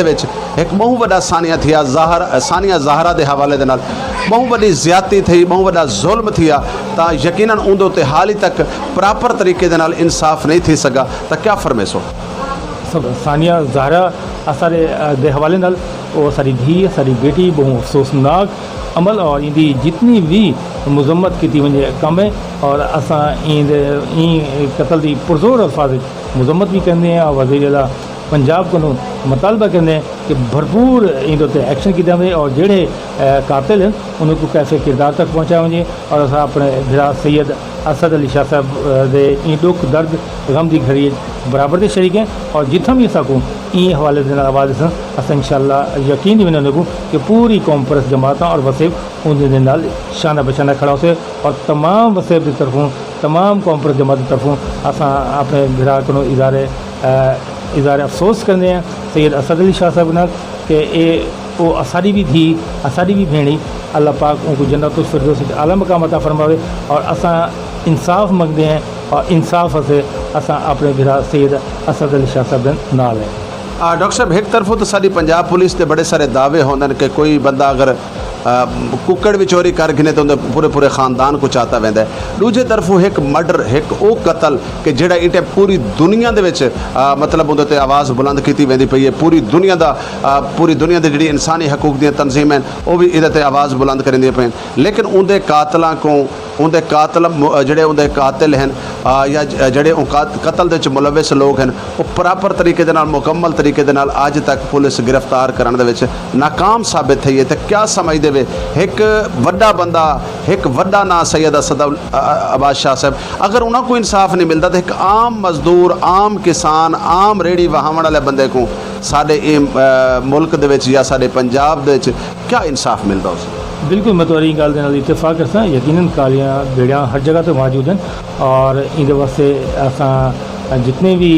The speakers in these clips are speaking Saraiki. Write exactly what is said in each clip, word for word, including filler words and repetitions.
دے وچ ہک ٻہوں وݙا سانحہ تھیا، زہر سانحہ زہرا دے حوالے دے نال ٻہوں وݙی زیادتی تھئی، ٻہوں وݙا ظلم تھیا، تاں یقینا اوندے اتے حالی تک پراپر طریقے دے نال انصاف نہیں تھی سڳا۔ تاں کیا فرمیسو؟ سانحہ زہرا اساݙے دے حوالے نال، او اساݙی دھی، اساݙی بیٹی، ٻہوں افسوسناک عمل، اور ایندی جتنی وی مذمت کیتی ونڄے کم ہے، اور اساں ایندے ایں قتل دی پرزور الفاظ وچ مذمت وی کریندے ہیں، اور وزیر اعلیٰ پنجاب کنوں مطالبہ کریندے ہیں کہ بھرپور ایندے تے ایکشن کیتا ونڄے، اور جیڑھے قاتل ہیں انہاں کوں کیفِ کردار تک پہنچایا ونڄے، اور اساں اپݨے بھرا سید اسد علی شاہ صاحب دے ایں ݙکھ، درد، غم دی گھڑی اچ برابر دے شریک ہیں، اور جتھاں وی اساکوں ایں حوالے دے نال آواز ݙسن، اساں انشاءاللہ یقین ݙیویندے انہاں کوں کہ پوری قوم پرست جماعتاں اور وسیب اوندے دے نال شانہ بشانہ کھڑا ہوسے، اور تمام وسیب دی طرفوں، تمام قوم پرست جماعت دی طرفوں اساں اپݨے بھرا کنوں اظہار اظہار افسوس کریندے ہیں سید اسد علی شاہ صاحب نال کہ اے او اساݙی وی دھی، اساݙی وی بھیݨ ہئی۔ اللہ پاک اونکوں جنت الفردوس وچ اعلیٰ مقام عطا فرماوے، اور اساں انصاف منگدے ہیں، اور انصاف واسطے اساں اپݨے بھرا سید اسد علی شاہ صاحب دے نال ہیں۔ ڈاکٹر صاحب، ہک طرفوں تاں ساݙی پنجاب پولیس دے بڑے سارے دعوے ہوندن کہ کوئی بندہ اگر ککڑ وی چوری کر گھنے تے اوندے پورے پورے خاندان کوں چاتا ویندا ہے۔ ݙوجھے طرفوں ہک مرڈر، ہک او قتل کہ جیڑھا ایں ٹائم پوری دنیا دے وچ مطلب اوندے تے آواز بلند کیتی ویندی پئی ہے، پوری دنیا دا پوری دنیا دے جیڑھی انسانی حقوق دیاں تنظیماں ہن او وی ایندے تے آواز بلند کریندیاں پئین، لیکن اوندے قاتلاں کوں اوندے قاتل جیڑھے اوندے قاتل ہن یا جیڑھے اوں قتل دے وچ ملوث لوگ ہن او پراپر طریقے دے نال، مکمل طریقے دے نال اج تک پولیس گرفتار کرݨ دے وچ ناکام ثابت تھئی ہے۔ تے کیا سمجھدے وے ہک وݙا بندہ، ہک وݙا ناں سید اسد عباس شاہ صاحب، اگر انہاں کوں انصاف نہیں ملدا تے ہک عام مزدور، عام کسان، عام ریڑھی وہاوݨ والے بندے کوں ساݙے ایں ملک دے وچ یا ساݙے پنجاب دے وچ کیا انصاف ملدا ہوسی؟ بالکل، میں تہاݙی ایں ڳالھ دے نال اتفاق کرساں۔ یقینا کالیاں بھیڑیاں ہر جگہ تے موجود ہن، اور ایندے واسطے اساں جتنے وی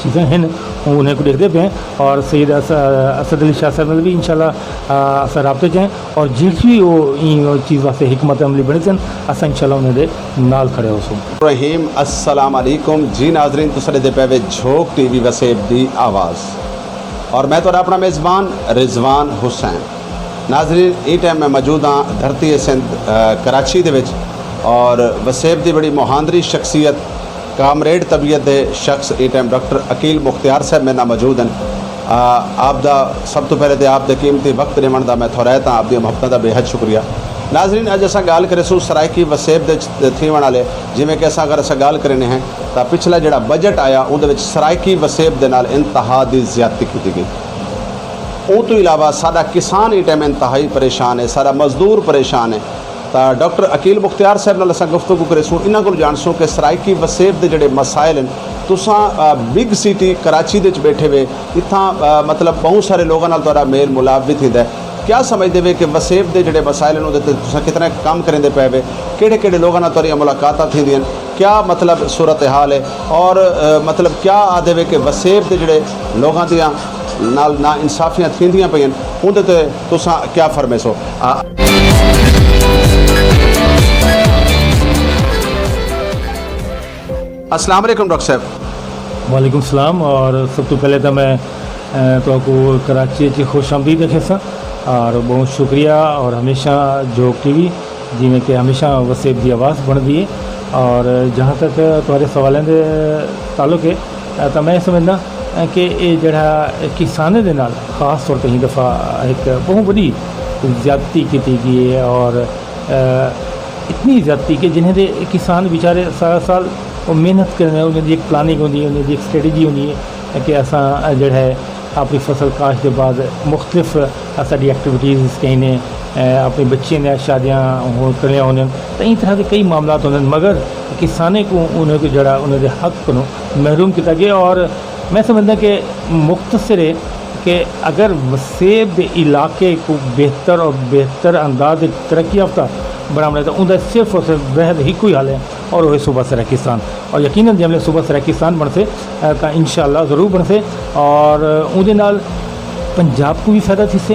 چیزاں ہن انہاں کوں ݙیکھدے پئے ہیں، اور سید اسد علی شاہ صاحب نال وی انشاءاللہ اساں رابطے چ ہیں، اور جیڑھی وی او ایں چیز واسطے حکمت عملی بݨیسن، اساں انشاءاللہ انہاں دے نال کھڑے ہوسوں۔ رحیم، السلام علیکم۔ جی ناظرین، تساں ݙیہدے پئے وے جھوک ٹی وی وسیب دی آواز، اور میں تہاݙا اپݨا میزبان رضوان حسین۔ ناظرین، ایں ٹائم میں موجود ہاں دھرتی سندھ کراچی دے وچ، اور وسیب دی بڑی مہاندری شخصیت کامریڈ طبیعت دے شخص ایں ٹائم ڈاکٹر عقیل مختیار صاحب میرے نال موجود ہیں۔ آپ دا سب توں پہلے تے آپ دے قیمتی وقت ݙیوݨ دا میں تھورائت ہاں، آپ دیاں محبتاں دا بے حد شکریہ۔ ناظرین، اڄ اساں ڳالھ کریسوں سرائیکی وسیب دے وچ تھیوݨ والے، جیویں کہ اساں اگر اساں ڳالھ کریندے ہیں تاں پچھلا جیڑھا بجٹ آیا اوندے وچ سرائیکی وسیب دے نال انتہا دی زیادتی کیتی ڳئی۔ اوں توں علاوہ ساݙا کسان ایں ٹائم انتہائی پریشان ہے، ساݙا مزدور پریشان ہے۔ تاں ڈاکٹر عقیل مختیار صاحب نال اساں گفتگو کریسوں، انہاں کولوں ڄاݨسوں کہ سرائیکی وسیب دے جیڑھے مسائل ہن، تساں بگ سٹی کراچی دے وچ ٻیٹھے وے، اتھاں مطلب ٻہوں سارے لوکاں نال تہاݙا میل ملاپ وی تھیندا ہے، کیا سمجھدے وے کہ وسیب دے جیڑھے مسائل ہن اوندے تے تساں کتنا کم کریندے پئے وے، کیڑھے کیڑھے لوکاں نال تہاݙیاں ملاقاتاں تھیندیاں ہن، کیا مطلب صورتحال ہے، اور مطلب کیا آہدے وے کہ وسیب دے جیڑھے لوکاں دیاں نال نا انصافیاں تھیندیاں پئین اوندے تے تساں کیا فرمیسو؟ السلام علیکم ڈاکٹر صاحب۔ وعلیکم السلام، اور سب توں پہلے تاں میں تہاکوں کراچی اچ خوش آمدید آکھیساں، اور ٻہوں شکریہ، اور ہمیشہ جھوک ٹی وی جیویں کہ ہمیشہ وسیب دی آواز بݨدی ہے۔ اور جہاں تک تہاݙے سوالیں دے تعلق ہے، تاں میں سمجھداں کہ اے جیڑھا کسانیں دے نال خاص طور تے ایں دفعہ ہک ٻہوں وݙی زیادتی کیتی ڳئی ہے، اور اتنی زیادتی کہ جنہیں دے کسان بیچارے سارا سال او محنت کریندے، انہیں دی ہک پلاننگ ہوندی ہے، انہیں دی ہک سٹریٹجی ہوندی ہے کہ اساں جیڑھا ہے اپݨی فصل کاشت دے بعد مختلف اساݙی ایکٹیویٹیز کہیں نے، اپݨے بچیاں دیاں شادیاں ہون کرݨیاں ہوندن، تاں ایں طرح دے کئی معاملات ہوندن، مگر کسانیں کوں انہیں کوں جیڑھا انہیں دے حق کنوں محروم کیتا ڳئے۔ اور میں سمجھداں کہ مختصر ہے کہ اگر وسیب دے علاقے کوں بہتر اور بہتر انداز وچ ترقی یافتہ بݨاوݨا ہے تاں اوندا صرف اور صرف واحد ہکو ہی حل ہے، اور وہ ہے صوبہ سرائیکستان۔ اور یقیناً جیویں صوبہ سرائیکستان بݨسے تاں انشاءاللہ ضرور بݨسے، اور اوندے نال پنجاب کوں وی فائدہ تھیسے،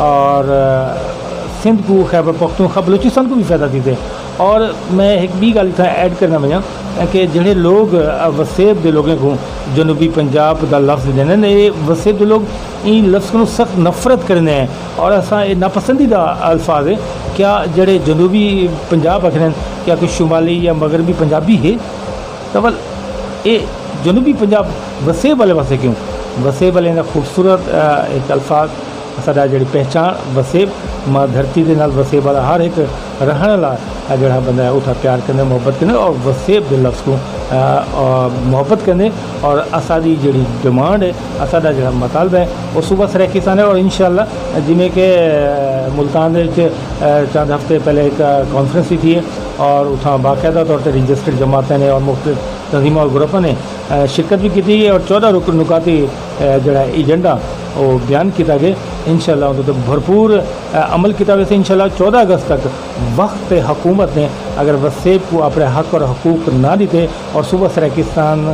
اور سندھ کوں، خیبر پختونخوا، بلوچستان کوں وی فائدہ تھیسے۔ اور میں ہک ٻی ڳالھ اتھاں ایڈ کرݨا ونڄاں کہ جڑے لوگ وسیب دے لوگوں کو جنوبی پنجاب دا لفظ دیندے ہیں، یہ وسیب دے لوگ ان لفظ کو سخت نفرت کرنے ہیں اور اساں یہ ناپسندیدہ الفاظ ہے۔ کیا جڑے جنوبی پنجاب آکھن، کیا کوئی شمالی یا مغربی پنجابی ہے؟ تو ول یہ جنوبی پنجاب وسیب والے واسطے کیوں؟ وسیب والے دا خوبصورت ایک الفاظ، ساڈا جڑی پہچان وسیب، ماں دھرتی دے نال وسیب والا ہر ایک رہن والا جڑا بندہ ہے اتھا پیار کرنے، محبت کرنے اور وسیب دے لفظ کو محبت کرنے۔ اور اساڈی جڑی ڈیمانڈ ہے، اساڈا جڑا مطالبہ ہے، وہ صوبہ سرائیکستان ہے۔ اور انشاءاللہ جویں کہ ملتان دے وچ چند ہفتے پہلے ایک کانفرنس بھی تھی ہے اور اتھاں باقاعدہ طور تے رجسٹرڈ جماعتیں نے اور مختلف تنظیماں اور گروپاں نے شرکت بھی کی ہے اور چودہ رکن نکاتی جڑا ایجنڈا وہ بیان کیتا گئے۔ انشاءاللہ اندر تو بھرپور عمل کیتا ویسے۔ انشاءاللہ چودہ اگست تک وقت تے حکومت نے اگر وسیب کو اپنے حق اور حقوق نہ دیتے اور صوبہ سرائیکستان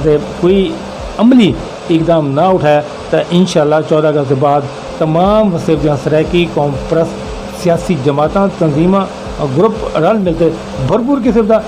دے کوئی عملی اقدام نہ اٹھایا تو انشاءاللہ چودہ اگست کے بعد تمام وسیب دیاں سرائیکی قوم پرست سیاسی جماعتاں، تنظیماں، گروپ رل مل تے بھرپور قسم دا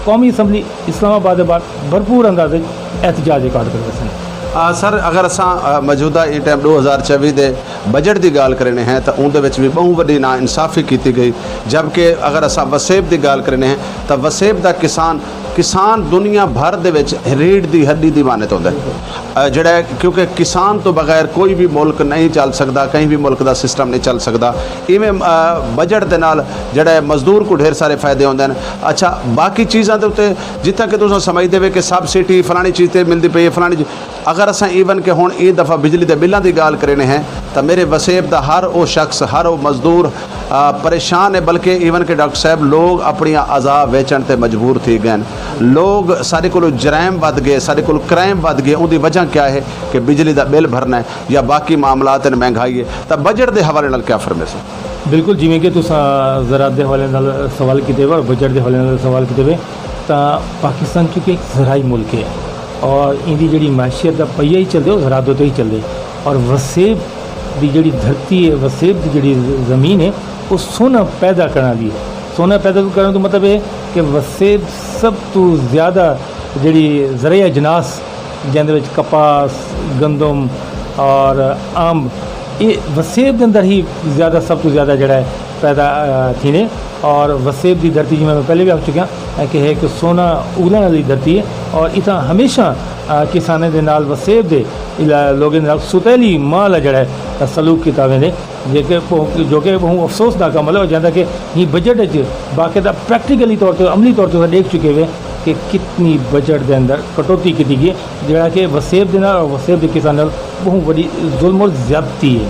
قومی اسمبلی اسلام آباد دے باہر بھرپور انداز وچ احتجاج ریکارڈ کر ویسن۔ آ، سر، اگر اساں، آ، موجودہ ایں ٹائم ݙو ہزار چووی دے بجٹ دی ڳالھ کریندے ہیں تاں اوندے وچ وی ٻہوں وݙی نا انصافی کیتی ڳئی، جبکہ اگر اساں وسیب دی ڳالھ کریندے ہیں تاں وسیب دا کسان، کسان دنیا بھر دے وچ ریڑھ دی ہݙی دی مانت ہوندا ہے۔ آ، جڑا ہے، کیونکہ کسان تو بغیر کوئی بھی ملک نہیں چل سکدا، کہیں بھی ملک دا سسٹم نہیں چل سکدا۔ ایویں، آ، بجٹ دے نال جڑا ہے مزدور کو ڈھیر سارے فائدے ہوندے ہیں۔ اچھا، باقی چیزاں دے اُتے جتھاں کہ تساں سمجھدے وے کہ سبسڈی فلانی چیز تے ملدی پئی ہے، فلانی چیز، اگر اساں ایون کہ ہن ایں دفعہ بجلی دے بلاں دی ڳالھ کریندے ہیں تاں میرے وسیب دا ہر او شخص، ہر او مزدور، آ، پریشان ہے، بلکہ ایون کہ ڈاکٹر صاحب لوگ اپݨیاں اعضاء ویچݨ تے مجبور تھی ڳئے۔ لوگ ساݙے کولوں جرائم ودھ ڳئے، ساݙے کولوں کرائم ودھ ڳئے، اوندی وجہ کیا ہے کہ بجلی دا بل بھرنا ہے یا باقی معاملات ہیں، مہنگائی ہے، تاں بجٹ دے حوالے نال کیا فرمیسو؟ بالکل، جیویں کہ تساں زراعت دے حوالے نال سوال کیتے وے اور بجٹ دے حوالے نال سوال کیتے وے، تاں پاکستان کیونکہ ایک زرعی ملک ہے اور ایندی جڑی معیشت دا پہیہ ہی چلدے، او زراعت تے ہی چلدے۔ اور وسیب دی جڑی دھرتی ہے، وسیب دی جڑی زمین ہے، او سونا پیدا کرݨ دی ہے۔ سونا پیدا کرݨ دا مطلب ہے کہ وسیب سب تو زیادہ جڑی زرعی اجناس جیندے وچ کپاس، گندم اور امب، یہ وسیب دے اندر ہی زیادہ، سب تو زیادہ جڑا ہے پیدا، آ، تھیندے۔ اور وسیب دی دھرتی، جی میں پہلے بھی آکھ چکیا، آ، کہ ہے کہ سونا اگلݨ والی دھرتی ہے اور اتھاں ہمیشہ، آ، کسانیں دے نال وسیب دے علا-، لوگیں دے نال ستیلی مال جڑا ہے سلوک کیتا ویندے۔ جیکے ٻہوں، جو کہ ٻہوں افسوس ناک عمل ہے، اور جیندا کہ ہی بجٹ وچ باقاعدہ پریکٹیکلی طور تے، عملی طور تے اساں ݙیکھ چکے ہوئے کہ کتنی بجٹ دے اندر کٹوتی کیتی گئی ہے، جڑا کہ وسیب دے نال اور وسیب دے کساناں نال ٻہوں وݙی ظلم اور زیادتی ہے۔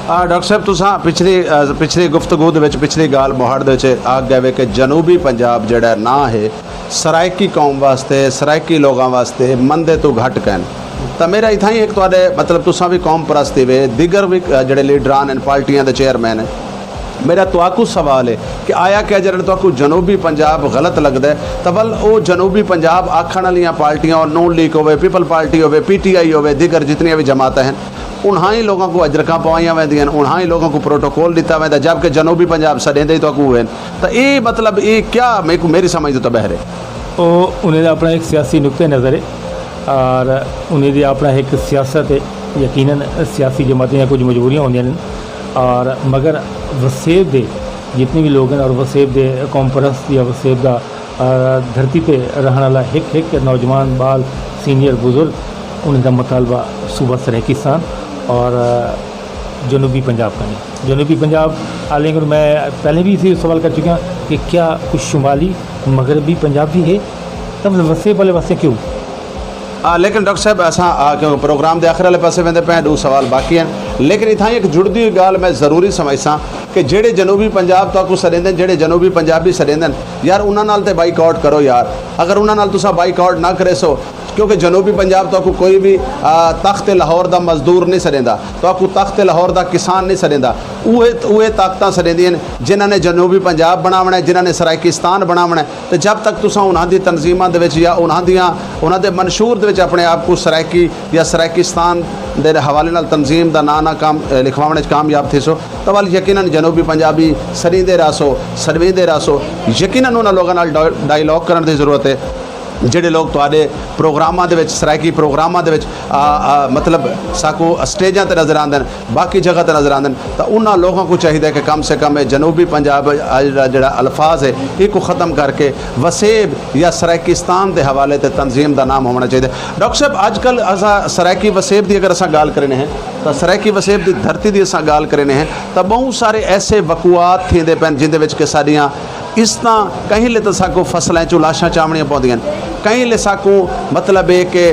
آ، ڈاکٹر صاحب، تساں پچھلی، آ، پچھلی گفتگو دے وچ، پچھلی ڳالھ مہاڑ دے وچ آکھ ڳئے ہوئے کہ جنوبی پنجاب جڑا نہ ہے، سرائیکی قوم واسطے، سرائیکی لوگاں واسطے مندے توں گھٹ کین۔ تاں میرا اتھاں ہی ایک تہاݙے، مطلب، تساں وی قوم پرست ہیوے، دیگر وی، آ، جڑے لیڈران ہن، پارٹیاں دے چیئرمین ہن، میرا تہاکوں سوال ہے کہ آیا کیا جڑا تہاکوں جنوبی پنجاب غلط لڳدا ہے، تاں ول او جنوبی پنجاب آکھݨ والیاں پارٹیاں، اور نون لیگ ہووے، پیپل پارٹی ہووے، پی ٹی آئی ہووے، دیگر جتنیاں وی جماعتاں ہن، انہاں ہی لوگاں کوں اجرکاں پوائیاں ویندیاں ہن، انہاں ہی لوگاں کوں پروٹوکول ݙتا ویندا، جبکہ جنوبی پنجاب سݙیندے ہی تہاکوں ہن۔ تاں اے مطلب اے کیا، میکوں، میری سمجھ توں تاں ٻاہر ہے۔ او انہیں دا اپݨا ایک سیاسی نقطہ نظر ہے اور انہیں دی اپݨا ایک سیاست ہے۔ یقیناً سیاسی جماعتیں یا کچھ مجبوریاں ہوندیاں ہن اور مگر وسیب دے جتنے بھی لوگ ہیں اور وسیب دے قوم پرست یا وسیب دا، آ، دھرتی تے رہݨ والا ہک ہک نوجوان، ٻال، سینئر، بزرگ، انہیں دا مطالبہ صوبہ سرائیکستان اور، آ، جنوبی پنجاب کنیں۔ جنوبی پنجاب آلیں کوں میں پہلے بھی اسی سوال کر چکیا کہ کیا کچھ شمالی مغربی پنجاب بھی ہے؟ تاں وسیب والے واسطے کیوں؟ آ، لیکن ڈاکٹر صاحب، اساں، آ، کیونکہ پروگرام دے آخر والے پاسے ویندے پئے ہیں، ݙو سوال باقی ہیں، لیکن اتھاں ایک جڑدی ہوئی ڳالھ میں ضروری سمجھساں کہ جڑے جنوبی پنجاب تہاکوں سݙیندن، جڑے جنوبی پنجابی سݙیندن، یار، انہاں نال تے بائیکاٹ کرو یار۔ اگر انہاں نال تساں بائیکاٹ نہ کریسو، کیونکہ جنوبی پنجاب تہاکوں کوئی وی تخت لاہور دا مزدور نی سݙیندا، تہاکوں تخت لاہور دا کسان نی سݙیندا۔ اوہے اوہے طاقتاں سݙیندیاں ہن جنہاں نے جنوبی پنجاب بݨاوݨا ہے، جنہاں نے سرائیکستان بݨاوݨا ہے۔ تے جب تک تساں انہاں دی تنظیماں دے وچ یا انہاں دیاں انہاں دے منشور دے وچ اپݨے آپ کوں سرائیکی یا سرائیکستان دے حوالے نال تنظیم دا ناں نہ کام لکھواوݨ وچ کامیاب تھیسو، تاں ول یقینا جنوبی پنجابی سݙیندے رہسو، سݙویندے رہسو۔ یقینا انہاں لوکاں نال ڈائیلاگ کرݨ دی ضرورت ہے۔ جیڑھے لوک تہاݙے پروگراماں دے وچ، سرائیکی پروگراماں دے وچ مطلب ساکوں اسٹیجاں تے نظر آندن، باقی جگہ تے نظر آندن، تاں انہاں لوکاں کوں چاہیدا ہے کہ کم سے کم اے جنوبی پنجاب جیڑھا الفاظ ہے ایکوں ختم کر کے وسیب یا سرائیکستان دے حوالے تے تنظیم دا نام ہووݨا چاہیدا ہے۔ ڈاکٹر صاحب، اڄ کل اساں سرائیکی وسیب دی اگر اساں ڳالھ کریندے ہیں تاں سرائیکی وسیب دی دھرتی دی اساں ڳالھ کریندے ہیں تاں ٻہوں سارے ایسے وقوعات تھیندے پئن جیندے وچ کہ ساݙیاں عزتاں کہیں لے تاں ساکوں فصلاں چوں لاشاں چاوݨیاں پوندیاں ہن، کہیں لے ساکوں مطلب اے کہ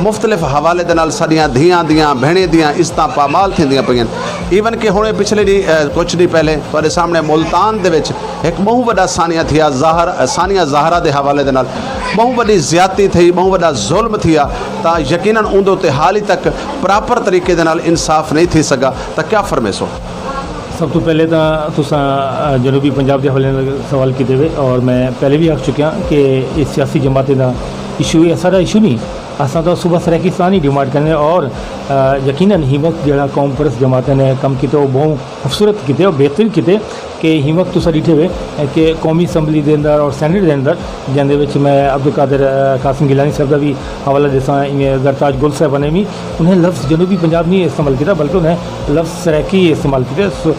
مختلف حوالے دے نال ساݙیاں دھیاں دیاں بھیݨیں دیاں عزتاں پامال تھیندیاں پئین۔ ایون کہ ہݨ پچھلے ݙینہہ کجھ ݙینہہ پہلے تہاݙے سامݨے ملتان دے وچ ہک ٻہوں وݙا سانحہ تھیا، ظاہر سانحہ زہرا دے حوالے دے نال ٻہوں وݙی زیادتی تھئی، ٻہوں وݙا ظلم تھیا، تاں یقینا اوندے اتے حالی تک پراپر طریقے دے نال انصاف نہیں تھی سڳا، تاں کیا فرمیسو؟ سب توں پہلے تاں تساں جنوبی پنجاب دے حوالے نال سوال کیتے وے، اور میں پہلے وی آکھ چکیاں کہ اے سیاسی جماعتیں دا ایشو اے، اساڈا ایشو نی۔ اساں تاں صوبہ سرائیکستان ہی ڈیمانڈ کریندے، اور یقینا ہی وقت جیڑھا قوم پرست جماعتیں نے کم کیتے او بہوں خوبصورت کیتے او بہتر کیتے کہ ہی وقت تساں ڈیٹھے وے کہ قومی اسمبلی دے اندر اور سینیٹ دے اندر جیندے وچ میں عبدالقادر قاسم گیلانی صاحب دا وی حوالہ ݙیساں، ایویں زرتاج گل صاحباں نے وی انہیں لفظ جنوبی پنجاب نہیں استعمال کیتا، بلکہ انہیں لفظ سرائیکی استعمال کیتے،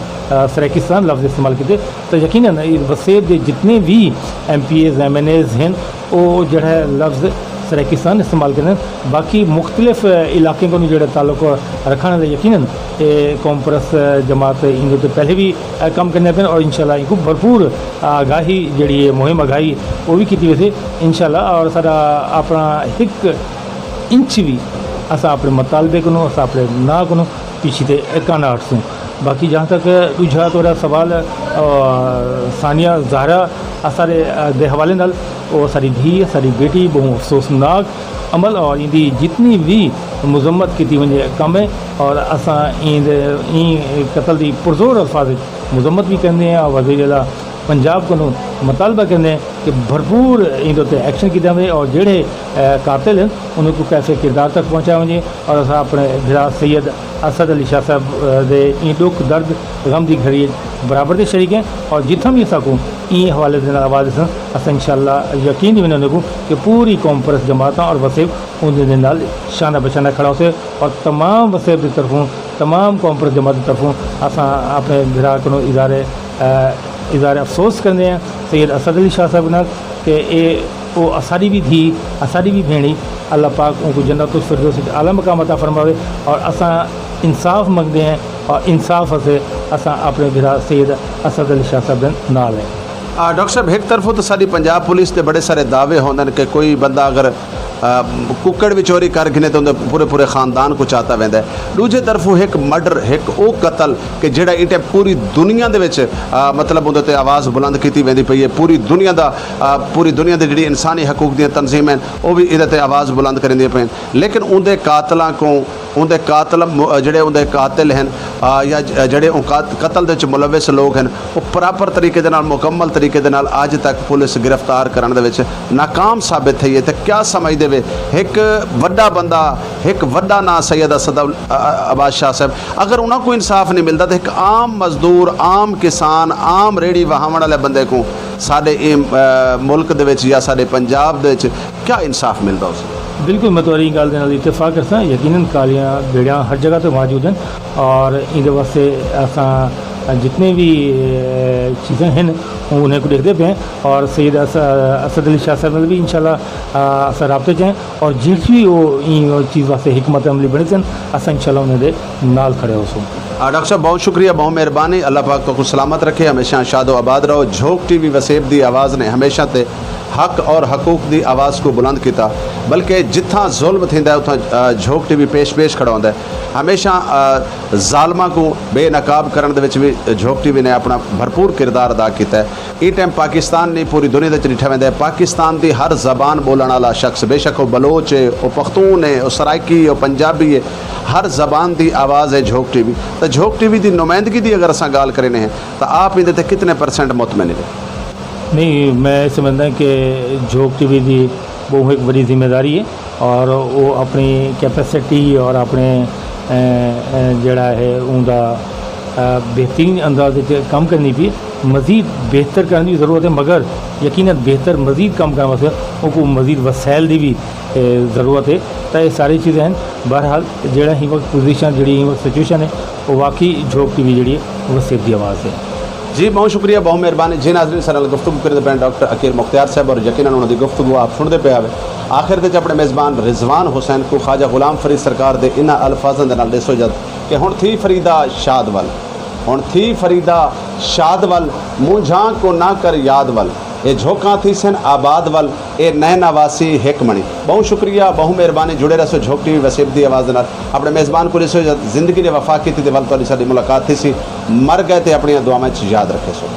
سرائیکستان لفظ استعمال کیتے۔ تو یقیناً وسیب دے جتنے بھی M P As, M N As ہیں، وہ جڑا ہے لفظ سرائیکستان استعمال کریں۔ باقی مختلف علاقیں کو جڑا تعلق رکھنے والے یقیناً یہ قوم پرست جماعت ان کے پہلے بھی کم کرنے پہ اور انشاءاللہ ان کو بھرپور آگاہی جڑی ہے، مہم آگاہی وہ بھی کیتی ویسے انشاءاللہ۔ اور سارا اپنا ایک انچ بھی اسا اپنے مطالبے کو، اسا اپنے نہ کو پیچھے تے کانا ہٹسوں۔ باقی جہاں تک ڈوجھا تہاڈا سوال ثانیہ زہرا اساڈے دے حوالے نال، او اساڈی دھی، اساڈی بیٹی، بہوں افسوسناک عمل اور ایندی جتنی وی مذمت کیتی ونجے کم ہے، اور اساں ایندے ایں قتل دی پرزور الفاظ وچ مذمت وی کریندے ہیں اور وزیر اعلیٰ پنجاب کنوں مطالبہ کریندے ہیں کہ بھرپور ایندے تے ایکشن کیتا ونجے اور جیڑھے قاتل ہیں انہاں کوں کیفِ کردار تک پہنچایا ونجے۔ اور اساں اپݨے بھرا سید اسد علی شاہ صاحب دے ایں ݙکھ، درد، غم دی گھڑی اچ برابر دے شریک ہیں، اور جتھاں وی اساکوں ایں حوالے دے نال آواز ݙسن، اساں انشاءاللہ یقین ݙیویندے انہاں کوں کہ پوری قوم پرست جماعتاں اور وسیب اوندے دے نال شانہ بشانہ کھڑا ہوسے۔ اور تمام وسیب دی طرفوں، تمام قوم پرست جماعت دی طرفوں اساں اپݨے بھرا کنوں اظہار اظہار افسوس کریندے ہیں سید اسد علی شاہ صاحب نال کہ اے او اساݙی وی دھی، اساݙی وی بھیݨ ہی۔ اللہ پاک اونکوں جنت الفردوس وچ اعلیٰ مقام عطا فرماوے۔ اور اساں انصاف منگدے ہیں اور انصاف اسے اساں اپݨے بھرا سید اسد علی شاہ صاحب دے نال ہیں۔ ڈاکٹر صاحب، ہک طرفوں تاں ساݙی پنجاب پولیس دے بڑے سارے دعوے ہوندن کہ کوئی بندہ اگر ککڑ وی چوری کر گھنے تے اوندے پورے پورے خاندان کوں چاتا ویندا ہے۔ ڈوجھے طرفوں ہک مرڈر، ہک او قتل کہ جیڑھا ایں ٹائم پوری دنیا دے وچ مطلب اوندے تے آواز بلند کیتی ویندی پئی ہے۔ پوری دنیا دا پوری دنیا دے جیڑھی انسانی حقوق دیاں تنظیماں ہن او وی ایندے تے آواز بلند کریندیاں پئین، لیکن اوندے قاتلاں کوں اوندے قاتل جیڑھے اوندے قاتل ہن یا جیڑھے اوں قتل دے وچ ملوث لوگ ہن او پراپر طریقے دے نال، مکمل طریقے دے نال اج تک پولیس گرفتار کرݨ دے وچ ناکام ثابت تھئی ہے۔ تے کیا سمجھدے وے ہک وݙا بندہ، ہک وݙا ناں سید اسد عباس شاہ صاحب، اگر انہاں کوں انصاف نہیں ملدا تے ہک عام مزدور، عام کسان، عام ریڑھی وہاوݨ والے بندے کوں ساݙے ایں ملک دے وچ یا ساݙے پنجاب دے وچ کیا انصاف ملدا ہوسی؟ بالکل، میں تہاݙی ڳالھ دے نال اتفاق کرساں۔ یقیناً کالیاں بھیڑیاں ہر جگہ تے موجود ہیں اور ایندے واسطے اساں جتنے بھی چیزیں ہیں انہیں کو ݙیکھدے پئے ہیں اور سید اسد علی شاہ صاحب نال بھی انشاءاللہ اساں رابطے چ ہیں اور جیڑھی بھی او ایں چیز واسطے حکمت عملی بݨیسن اساں انشاءاللہ انہیں دے نال کھڑے ہوسوں۔ ڈاکٹر صاحب، بہت شکریہ، بہت مہربانی، اللہ پاک تہاکوں سلامت رکھے، ہمیشہ شاد و آباد رہو۔ جھوک ٹی وی وسیب دی آواز نے ہمیشہ تے حق اور حقوق دی آواز کوں بلند کیتا، بلکہ جتھاں ظلم تھیندا ہے اتھاں جھوک ٹی وی پیش پیش کھڑا ہوندا ہے۔ ہمیشہ ظالماں کوں بے نقاب کرݨ دے وچ وی جھوک ٹی وی نے اپݨا بھرپور کردار ادا کیتا ہے۔ ایں ٹائم پاکستان نی پوری دنیا دے وچ ݙٹھا ویندا ہے۔ پاکستان دی ہر زبان ٻولݨ والا شخص، بے شک او بلوچ ہے، او پختون ہے، او سرائیکی ہے، او پنجابی ہے، ہر زبان دی آواز ہے جھوک ٹی وی۔ تاں جھوک ٹی وی دی نمائندگی دی اگر اساں ڳالھ کریندے ہیں تاں آپ ایندے تے کتنے پرسنٹ مطمئن ہیں؟ نہیں، میں سمجھدا کہ جھوک ٹی وی دی ٻہوں ہک وݙی ذمہ داری ہے، اور او اپݨی کیپیسٹی اور اپݨے جیڑھا ہے اوندا بہترین انداز وچ کم کریندی پئی۔ مزید بہتر کرݨ دی ضرورت ہے، مگر یقینا بہتر مزید کم کرݨ واسطے اوکوں مزید وسائل دی وی ضرورت ہے۔ تاں اے ساری چیزاں ہن۔ بہرحال، جیڑھا ہی وقت پوزیشن، جیڑھی ہی وقت سچویشن ہے، او واقعی جھوک ٹی وی جیڑھی ہے وسیب دی آواز ہے۔ جی، ٻہوں شکریہ، ٻہوں مہربانی۔ جی ناظرین، ساݙے نال گفتگو کریندے پئے ڈاکٹر عقیل مختیار صاحب، اور یقینا انہاں دی گفتگو آپ سݨدے پئے ہاوے۔ آخر دے وچ اپݨے میزبان رضوان حسین کوں خواجہ غلام فرید سرکار دے انہاں الفاظاں دے نال ݙیسو اجازت کہ ہݨ تھی فریدا شاد ول، ہݨ تھی فریدا شاد ول، مونجھاں کوں نہ کر یاد ول، اے جھوکاں تھیسن آباد ول، اے نئیں نواسی ہک مݨی۔ ٻہوں شکریہ، ٻہوں مہربانی، جڑے رہسو جھوک ٹی وی وسیب دی آواز دے نال۔ اپݨے میزبان کوں ݙیسو اجازت، زندگی نے وفا کیتی تے ول تہاݙی ساݙی ملاقات تھیسی۔ مر ڳئے تے اپݨیاں دعاواں اچ یاد رکھیسو۔